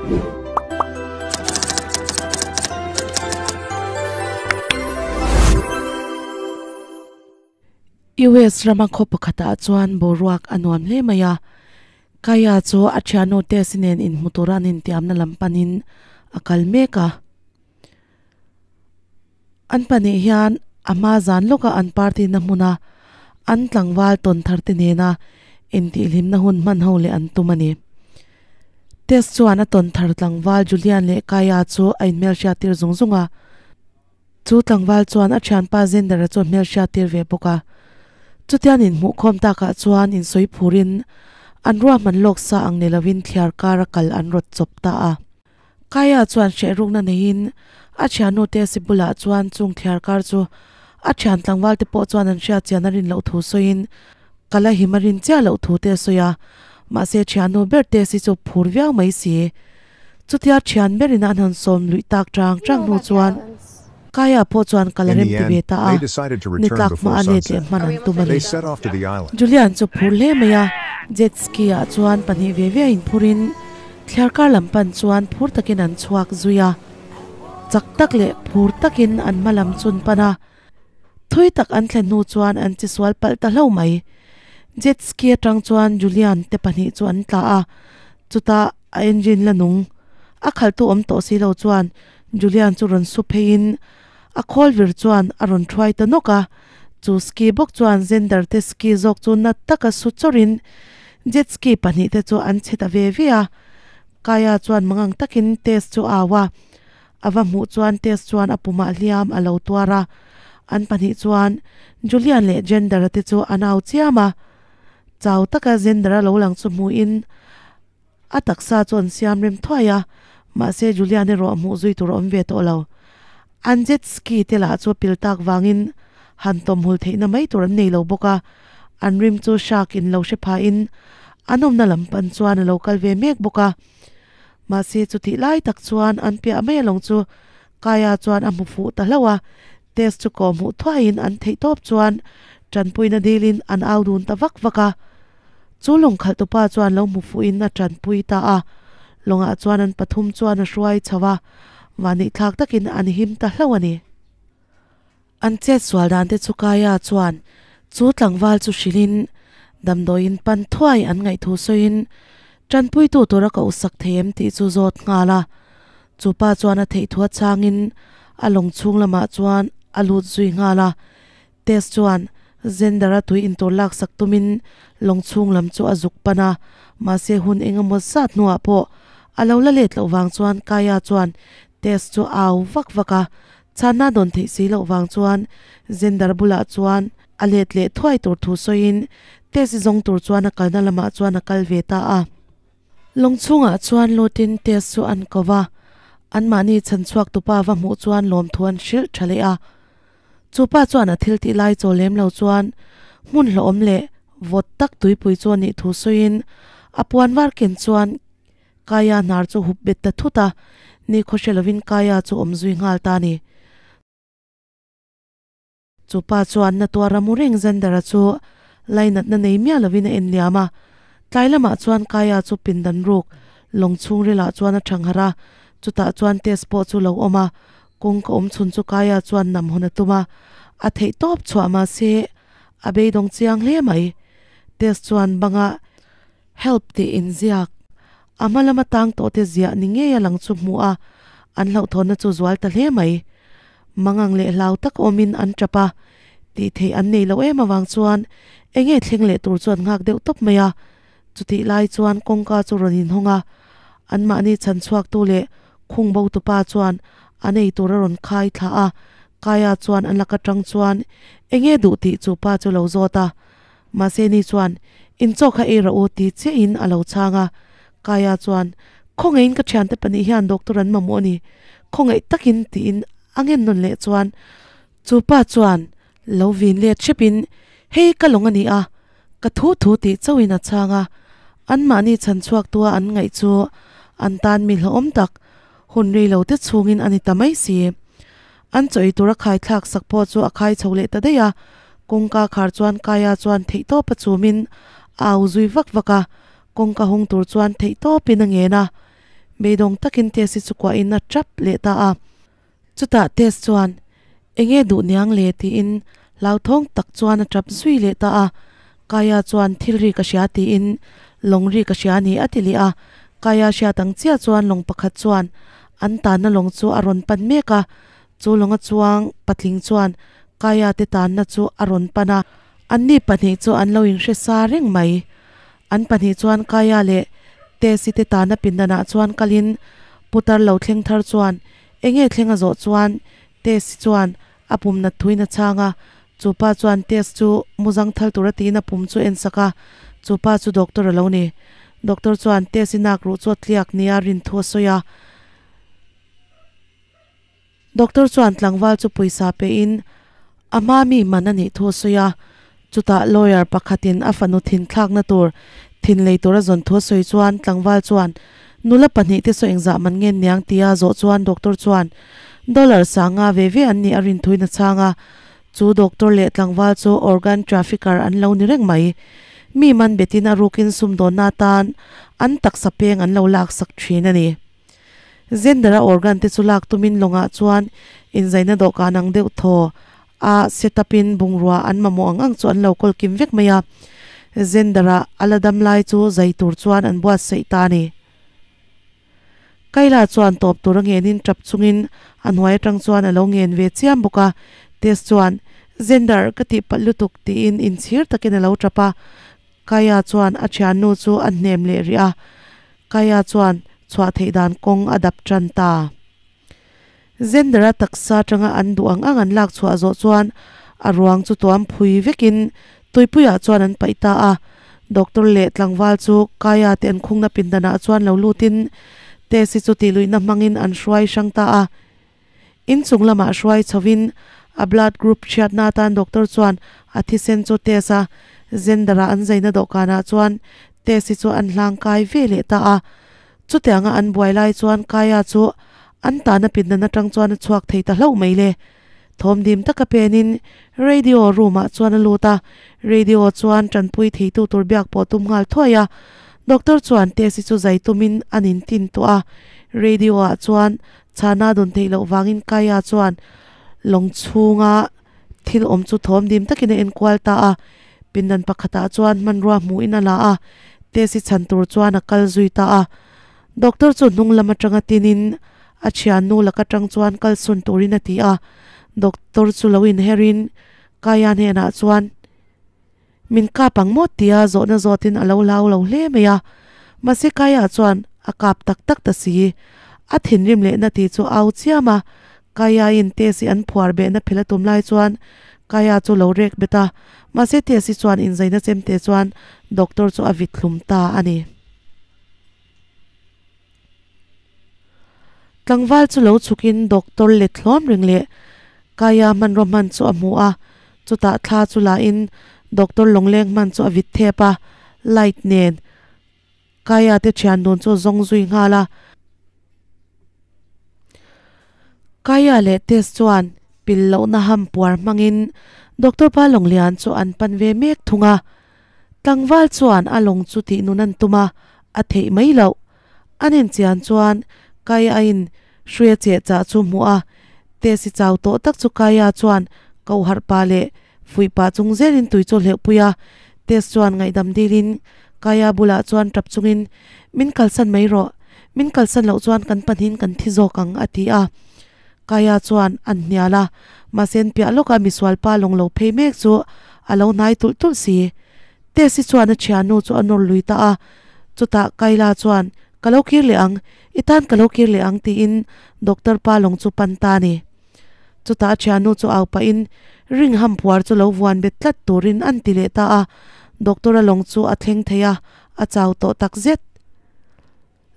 US rama khaw pakhatah chuan boruak a nuam hle mai a, Kaya chu a thiannu Tess nen inhmu tura an intiamna lam panin a kal mek a. An pahnih hian a hma zan lawka an party na hmuna an tlangval tawn thar te nena intihhlimna hun hman ho leh an tum a ni. Tess chuan a tawn thar tlangval Julian leh Kaya chu a inhmelhriat tir zung zung a. Chu tlangval chuan a thianpa Zendara chu a hmelhriat tir ve bawk a. Chutian inhmuhkhawm takah chuan insawi phurin an ruahman lawk sa ang ni lovin thliar kara kal an rawt chawp ta a. Kaya chuan hrehrukna neiin a thiannu Tesi bulah chuan chung thliar kar chu a thian tlangval te pawh chuan an hriat chian a rin loh thu sawiin ka la him a rin chiah loh thu te a sawi a, mahse thiannu ber Tesi chu phur viau mai si. Chutia thian berin an han sawm luih tak chang chang hnu chuan Kaya pawh chuan kal a In the remti end, ve ta a, they decided to ni return tlak hma before a let leh sunset. hman an tum a They ni. set off to the island. Julian chu phur hle mai a, jet ski ah chuan pahnih ve ve a inphurin Thliarkar lam pan chuan phur takin an chhuak zui a, chak tak leh phur takin an hma lam chun pan a, thui tak an thlen hnu chuan an chi sual palh ta hlo mai. Jet ski atang chuan Julian te pahnih chu an tla a, chutah a engine la nung a khaltu awm tawh si lo chuan Julian chu rawn su pheiin a khawl vir chuan a rawn thuai ta nawk a, chu ski bawk chuan Xander te ski zawk chu nat taka su chawrin jet ski pahnih te chu an chhe ta ve ve a, Kaya chuan mangang takin Tess chu a au a, a va hmuh chuan Tess chuan a pumah hliam a lo tuar a, an pahnih chuan Julian leh Xander-a te chu an au chiam a, chau taka Xander-a lo lang chu hmuhin A taksa chu an siam rem thuai a, mahse Julian erawh hmuh zui tur a awm ve tawh lo. An jet ski te lah chu pil tak vangin han tawmhul theihna mai tur an nei lo bawk a, an rim chu shark in lo hre phahin an awmna lam pan chuan a lo kal ve mek bawk a. Mahse chutih lai tak chuan an piah mai alawng chu Kaya chuan a hmu fuh ta hlauh a, test chu kawh hmuh thuaiin an theih tawp chuan tanpuina dilin an au dun ta vak vak a. Chu lawngkhalh tupa chuan lo hmu fuhin a tanpui ta a, lawngah chuan an pathum chuan a hruai chho a, vanihthlak takin an him ta hlauh a ni. An chet sual dan te chu Kaya chuan chu tlangval chu hrilhin damdawiin pan thuai an ngaihthu sawiin tanpuitu tura ka usak thei em tih chu zawt nghal a. Chu pa chuan a theih thu a changin a lawng chhung lamah chuan a lut zui nghal a. Tess chuan Xander-a tui intur laksak tumin lawng chhung lam chu a zuk pan a, mahse hun eng emaw zat hnuah pawh a lo la let loh vang chuan Kaya chuan Tess chu a au vak vak a, chhanna dawn theih si loh vang chuan Xander bulah chuan a let leh thuai tur thu sawiin Tess-i zawng tur chuan a kalna lamah chuan a kal ve ta a. Lawng chhungah chuan lutin Tess chu an ko va, anmahni chhan chhuak tupa va hmuh chuan lawmthu an hrilh tha leh a. Chu pa chuan a thil tih lai chaw lem lo chuan hmun hlawhawm leh vawt tak tuipui chu a nih thu sawiin a puan var ken chuan Kaya hnar chu hup bet ta thut a, ni khaw hre lovin Kaya chu awm zui nghal ta a ni. Chu pa chuan na tuara mu reng Xander-a chu lainatna nei miah lovin a en liam a. Tlai lamah chuan Kaya chu pindan ruk lawng chhungrilah chuan a thangharh a, chutah chuan test pawh chu lo awm a, kawngka awm chhun chu Kaya chuan nam hawn a tum a, a theih tawp chhuah mahse a beidawng chiang hle mai. Test chuan banga Help tih inziak a hma lama tang tawh te ziah ni ngei a lang chu hmuh a, an hlauhthawnna chu zual ta hle mai. Mangang leh hlau tak awmin an tap a, tih theih an nei lo em avang chuan eng nge thleng leh tur chu an nghak deuh tawp mai a. Chutih lai chuan kawngka chu rawn inhawng a, anmahni chhan chhuaktu leh khung bo tupa chuan an ei tur a rawn khai thla a, Kaya chuan an lak atang chuan eng nge duh tih chu pa chu lo zawt a. Mahse ni chuan, In chaw kha ei rawh u ti chiahin a lo chhang a. Kaya chuan, Khawngaihin ka thiante pahnih hian doctor an mamawh a ni. Khawngaih takin tiin a ngen nawn leh chuan chu pa chuan lo vin let hrepin, Hei ka lawng a ni a, ka thu thu tih chauhin a chhang a. Anmahni chhan chhuaktua an ngaih chu an tan mi hlauhawm tak, hun rei lo te chhungin a ni ta mai si. An chaw ei tur a khai thlak sak pawh chu a khai chho leh ta daih a, kawngka khar chuan Kaya chuan theihtawp a chumin a au zui vak vak a, kawngka hung tur chuan theihtawpin a ngen a. Beidawng takin Tess-i chu kuahin a tap leh ta a. Chutah Tess chuan, Enge duh niang le? tiin hlauthawng tak chuan a tap zui leh ta a. Kaya chuan thil ri ka hria tiin lawng ri ka hria a ni a ti leh a. Kaya hriat ang chiah chuan lawng pakhat chuan an tanna lawng chu a rawn pan mek a. Chu lawnga chuang patling chuan Kaya te tanna chu a rawn pan a. Anni pahnih chu an lo inhre sa reng mai. An pahnih chuan Kaya leh Tesi te tana pindanah chuan kalin putar lo thleng thar chuan enge thleng a zawh chuan Tesi chuan a pum nat thuin a chhang a, chupa chuan Tess chu mu zang thal tura tiin a pum chu a ensak a, chupa chu doctor a lo ni. Doctor chuan Tesi nak ruh chu a tliak nia rin thu a sawi a. Doctor chuan tlangval chu pawisa pein a hma mi man a nih thu a sawi a, chutah lawyer pakhatin a fanu thin thlakna tur thin lei tur a zawn thu a sawi chuan tlangval chuan nula pahnih te saw engzah man nge niang tia zawh chuan doctor chuan dollar sanga ve ve an nih a rin thuin a chhang a, chu doctor leh tlangval chu organ trafficker an lo ni reng mai. Mi man betin a rukin sumdawnna atan an taksa peng an lo laksak thin a ni. Zendara organ te chu lak tumin lawngah chuan inzaina dawhkan ang deuh thaw a set up in bungrua an mamawh ang ang chu an lo kawl kim vek mai a. Zendara a la dam lai chu zai tur chuan an buatsaih ta a ni. Kayla chuan tawp tur a ngenin tap chungin a hnuai atang chuan a lo ngen ve chiam bawk a. Tess chuan, Zender, ka tihpalh lutuk tiin inchhir takin a lo tap a. Kaya chuan a thiannu chu a hnem leh rih a. Kaya chuan chhuah theih dan kawng a dap tan ta. Zender-a taksa atanga an duh ang ang an lak chhuah zawh chuan a ruang chu tuam phui vekin tuipuiah chuan an paih ta a. Doctor leh tlangval chu Kaya te an khungna pindanah chuan lo lutin Tess-i chu tihluihna hmangin an hruai hrang ta a. Inchung lamah hruai chhovin a blood group hriatna atan doctor chuan a thisen chu test a, Zender-a an zaina dawhkanah chuan test hi chu an hlang kai ve leh ta a. Chutianga an buai lai chuan Kaya chu an tahna pindan atang chuan a chhuak thei ta hlauh mai le. Thawmdim taka penin radio room ah chuan a lut a, radio chuan tanpui theitu tur biak pawh tum nghal thuai a. Doctor chuan test hi chu zai tumin an intin tawh a, radio ah chuan Chhana dawn theih loh vangin Kaya chuan lawng chhunga thil awm chu thawm dim takin a enkual ta a, pindan pakhatah chuan hmanrua hmuhin a la a, Tess-i chhan tur chuan a kal zui ta a. Doctor chu hnung lam atanga tinin a thiannu lak atang chuan kalsawn turin a ti a, doctor chu lo inherin Kaya hnenah chuan, Min kap ang maw tia zawhna zawtin a lo hlau lo hle mai a, mahse Kaya chuan a kap tak tak ta si. A thinrim lehna tih chu au chiam a, Kaya-in Tess-i an phuar behna phel a tum lai chuan Kaya chu lo rek bet a, mahse Tess-i chuan inzaina chemte chuan doctor chu a vit hlum ta a ni. Tlangval chu lo chhukin doctor let hlawm reng leh Kaya hmanraw hman chu a hmu a, chutah thla chu la in doctor lawngleng hman chu a vit thep a, light nen Kaya te thian dun chu a zawng zui nghal a. Kaya leh Tess chuan pil lohna ham puar hmangin doctor pa lawnglian chu an pan ve mek thung a. Tlangval chuan a lawng chu tih nun an tum a, a theih mai loh. An inchian chuan Kaya-in hruia cheh chah chu hmuh a, Tess-i chau tawh tak chu Kaya chuan koh harh pah leh fuih pah chung zelin tui chu hleuh pui a. Tess chuan ngaihdam dilin Kaya bulah chuan tap chungin, Min kalsan mai rawh, min kalsan loh chuan kan pahnihin kan thi zawk ang, a ti a. Kaya chuan an hnial a, mahse an piah lawka misual pa lawng lo phei mek chu a lo hnai tulh tulh si. Tess-i chuan a thiannu chu a nawr lui ta a, chutah Kayla chuan, Ka lo kir leh ang, i tan ka lo kir leh ang tiin doctor pa lawng chu pan ta a ni. Chutah a thiannu chu au pahin ring ham puar chu lo vuan bet tlat turin an ti leh ta a, doctor-a lawng chu a thleng thei a, a chau tawh takzet.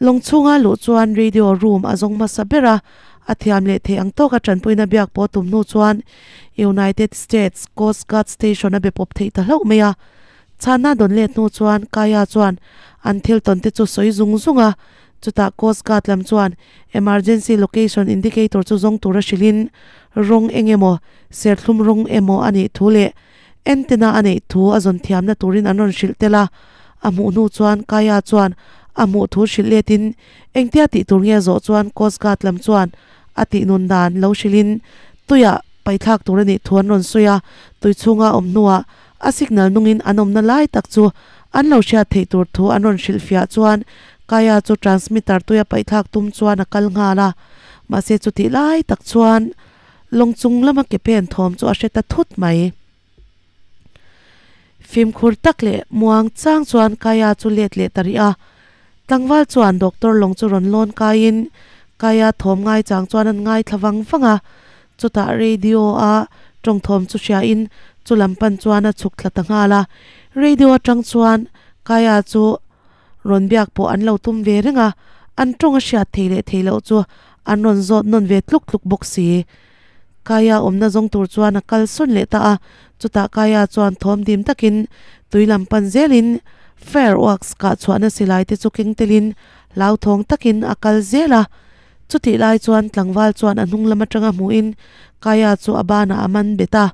Lawng chhunga luh chuan radio room a zawng hmasa ber a, a thiam leh theih ang tawka tanpuina biak pawh tum hnu chuan United States Coast Guard Station a be pawp theih ta hlauh mai a. Chhanna dawn let hnu chuan Kaya chuan an thil tawn te chu sawi zung zung a, chutah Coast Guard lam chuan emergency location indicator chu zawng tura hrilhin rawng eng emaw, serthlum rawng emaw a nih thu leh antenna a neih thu a zawn thiamna turin an rawn hrilh tel a. A hmuh hnu chuan Kaya chuan a hmuh thu hrilh letin engtia tih tur nge zawh chuan Coast Guard lam chuan a tih nun dan lo hrilhin tuiah paithlak tur a nih thu an rawn sawi a, tui chhunga awm hnuah a signal nungin an awmna lai tak chu an lo hriat theih tur thu an rawn hrilhfiah chuan Kaya chu transmitter tuia paihthlak tum chuan a kal nghal a, mahse chutih lai tak chuan lawng chung lama ke pen thawm chu a hre ta thut mai. Fimkhur tak leh muang chang chuan Kaya chu let leh ta rih a, tlangval chuan doctor lawng chu rawn lawn kaiin Kaya thawm ngai chang chuan an ngaithla vang vang a, chutah radio a tawng thawm chu hriain chu lam pan chuan a chhuk thla ta nghal a, radio atang chuan Kaya chu rawn biak pawh an lo tum ve reng a, an tawng a hriat thei leh thei loh chu an rawn zawt nawn ve tluk tluk bawk si. Kaya awmna zawng tur chuan a kal sawn leh ta a, chutah Kaya chuan thawm dim takin tui lam pan zelin fireworks kah chhuahna silai te chu keng telin hlauthawng takin a kal zel a. Chutih lai chuan tlangval chuan a hnung lam atanga hmuhin Kaya chu a banah a man bet a,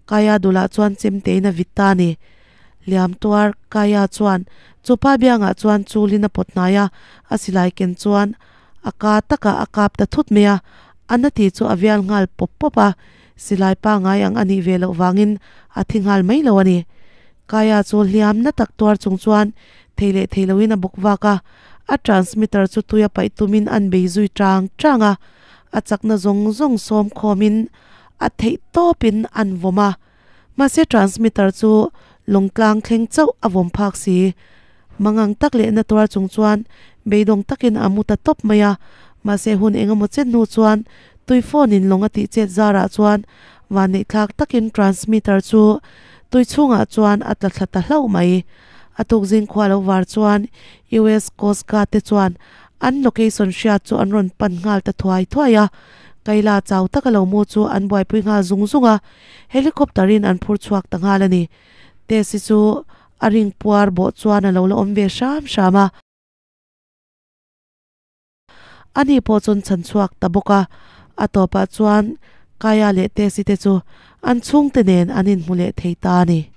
Kaya dulah chuan chemtein a vit ta a ni. Liam tuar Kaya chuan chupa biangah chuan chulin a pawt hnai a, a silai ken chuan a ka takah a kap ta thut mai a, a na ti chu a vial nghal pawp pawp a, silai pangai ang a nih ve loh vangin a thi nghal mai lo a ni. Kaya chu hliam na tak tuar chung chuan thei leh thei loin a bawk vak a, a transmitter chu tui a paih tumin an bei zui tang tang a, a chakna zawng zawng sawm khawmin a theih tawpin an vawm a. Mahse transmitter chu lawngtlang thleng chauh a vawm phak si. Mangang tak leh na tuar chung chuan beidawng takin a mu ta tawp mai a. Mahse hun eng emaw chen hnu chuan tui phone in lawng a tih chet zarah chuan vanneihthlak takin transmitter chu tui chhungah chuan a tla thla ta hlauh mai. A tukzing khua lo var chuan US Coast Guard te chuan an location hriat chu an rawn pan nghal ta thuai thuai a. Kaila chau taka lo mu chu an buaipui nghal zung zung a. Helicopter in an phur chhuak ta nghal a ni. Tess-i chu a ring puar bawh chuan a lo la awm ve hram hram a. Ani pawh chuan chhan chhuak ta bawk a. A tawpah chuan Kaya leh Tess-i te chu an chhungte nen an inhmu leh thei ta a ni.